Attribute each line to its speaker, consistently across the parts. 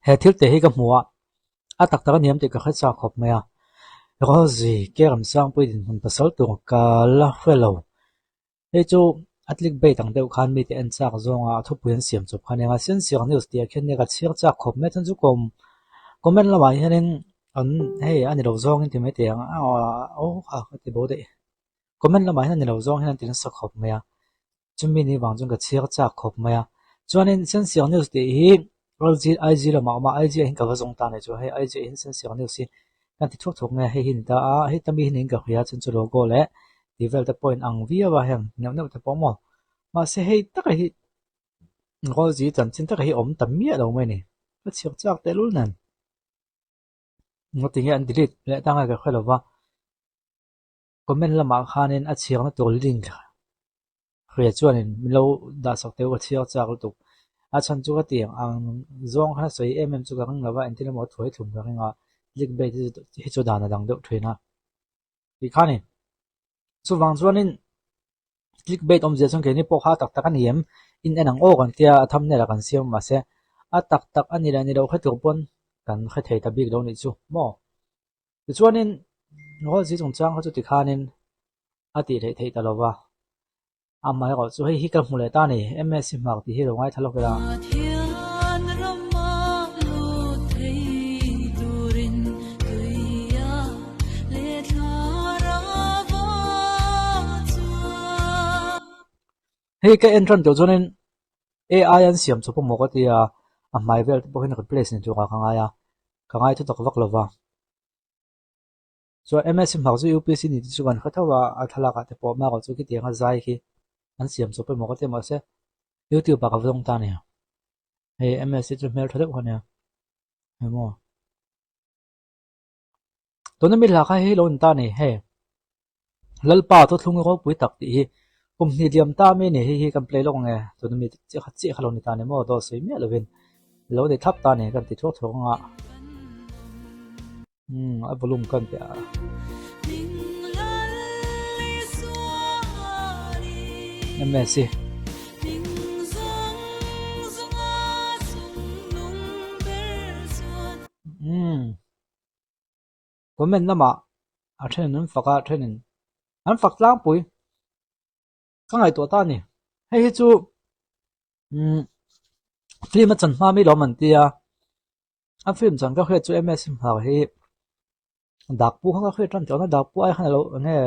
Speaker 1: He thil te hi ka hmu a, a tak tak a niam tih ka hre chak khawp mai a. Rosie ke Ramsangpui dinhmun pasal tur ka la hre lo. Hei chu a click bait ang deuh khan mite en chak zawnga a thupui an siam chawp kha nia. Siansiak news tih ah khian nia ka chhiar chak khawp mai a chuan chu kawm comment lamah hianin an hei a ni lo zawngin ti mai thei ang aw kha ka ti bo daih. Comment lamah hian a ni lo zawng hian an ti nasa khawp mai a. Chumi ni vang chuan ka chhiar chak khawp mai a. Chuanin Sensiang News tih hi LG IG lamah a awm a, IG ah hian ka va zawng ta a nih chu. Hei IG ah hian Sensiang News hi kan ti thuak thuak mai a, hei hi a ni ta a, hei ta mi hi niin ka hria chuan chu logo leh tih vel te pawh a inang viau a heng neuh neuh te pawh maw. Mahse hei taka hi Rosie chanchin taka hi a awm ta miah lo mai a ni. Ka chhiar chak tehlul nen. Ngatinge an delete leh ta nge ka hre lo va. Comment lamah khanin a chhiarna tur link hria chuanin min lo dah sak teuh ka chhiar chak lutuk. A chhan chu ka ti ang ang zawng khan a sawi em em chu ka ring lo va, engtin emaw a thuai thlum ka ring a, click bait hi chu dan a dang deuh thin a tih kha a ni. Chuvang chuanin click bait awmzia chuan keini pawh kha a tak tak a ni em? In en ang aw kan tia a thumbnail ah kan siam mahse a tak tak a ni leh ni loh hre tur pawn kan hre thei ta bik lo nih chu maw. Tichuanin Rosie chungchang kha chu tikhanin a tih theih theih ta lo va, amaherawh chu hei hi ka hmu leh ta a ni, MSc hmak tih hi lo ngaithla lawk ila. Hei ka en tan tawh chuanin AI an siam chawp emaw ka ti a, a hmai vel te pawh hian replace ni turah ka ngai a, ka ngai thu tak vak lo va. Chuan MSc hmak chu UPC ni te chu kan hre tho a, a thlalak ah te pawh hma chu khitiang a zai khi an siam chawp emaw ka ti a mahse YouTube ah ka va zawng ta a ni. Hei MSc chu hmeltha deuh kha a nia, emaw. Tuna mi hla kha hei lo ni ta a ni hei Lalpa thuthlung ropui tak tih hi kum hnih liam ta mi ni hei hi kan play lawk ang e tuna mi chiah kha chiah kha lo ni ta a ni maw dawt sawi miah lovin lo ni thlap ta a ni kan ti thuak thuak ang a umm a volume kan ti a. Msi. Umm comment lamah a thenin an fak a a thenin an fak tlangpui ka ngaihtuah ta a ni hei hi chu umm film a chan hma mi lawm an tia a film chan ka hriat chu ms hmar hi dak pu kha ka hriat tan tawh a dak pu ai khan alo enge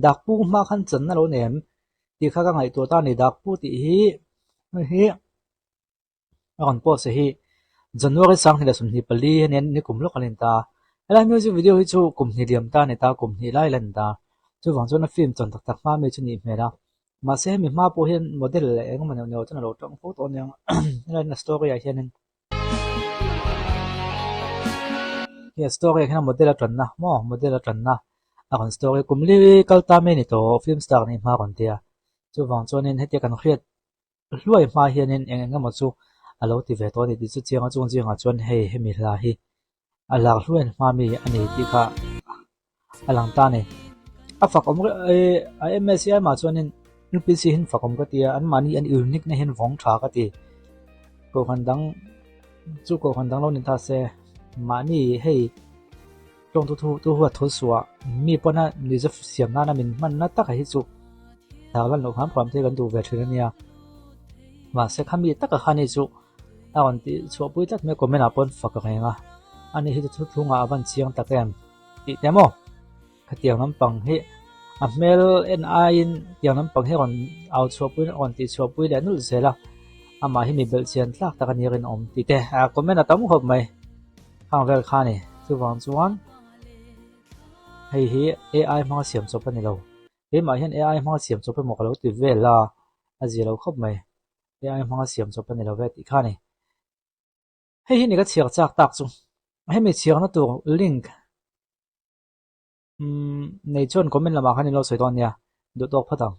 Speaker 1: dak pu hma khan chan na lo nei em tih kha ka ngaihtuah ta a ni dak pu tih hi hei hi. A rawn post hi January 2024 hianin nikum lawk a ni ta. Helai music video hi chu kum hnih liam ta a ni ta, kum hnih lai la ni ta. Chuvang chuan a film chawn tak tak hma mi chu nih hmel a. Mahse hemi hma pawh hian model leh engemaw neuh neuh chuan a lo tawng fo tawh aniang. Helaiin a story ah hianin he a story ah hian model a tanna maw model a tanna a rawn story kum li kal ta mai a ni tawh film star nih hma a rawn ti a. Chuvang chuanin hetia kan hriat Hluai hma hianin eng eng emaw chu a lo ti ve tawh a ni tih chu chiang a chung zingah chuan hei hemi hla hi a lak hluain hma mi a ni tih kha a lang ta a ni. A fak awm reuh e a MSc ai mah chuanin UPC hi an fak awm ka ti a anmahni an unique na hian vawng tha ka ti. Kohhran dang chu kohhran dang lo ni ta se mahni hei Tawngtu thu tu huat thu suah mi pawna mizo siam nana min hmanna taka hi chu tar lan loh hram hram te kan duh ve thin a nia. Mahse khami taka kha ni chu a rawn tih chhuah pui tlat mai a comment ah pawn fak reng a, ani hi chu thuthlungah a van chiang tak em tih te maw? Khatiang lampang hi a hmel en aiin tiang lampang hi a rawn au chhuah pui a rawn tih chhuah pui leh nulh zel a, amah hi mi belh chian tlak tak a ni rinawm tih te a comment a tam khawp mai. Khang vel kha a ni. Chuvang chuan hei hi AI hmanga siam chawp a ni lo. Keimah hian AI hmanga siam chawp emaw ka lo ti vel a, a zia lo khawp mai. AI hmanga siam chawp a ni lo ve tih kha a ni. Hei hi ni ka chhiar chak tak chu. Hemi chhiarna tur link umm nei chuan comment lamah khan in lo sawi dawn nia. Duh tawk phawt ang.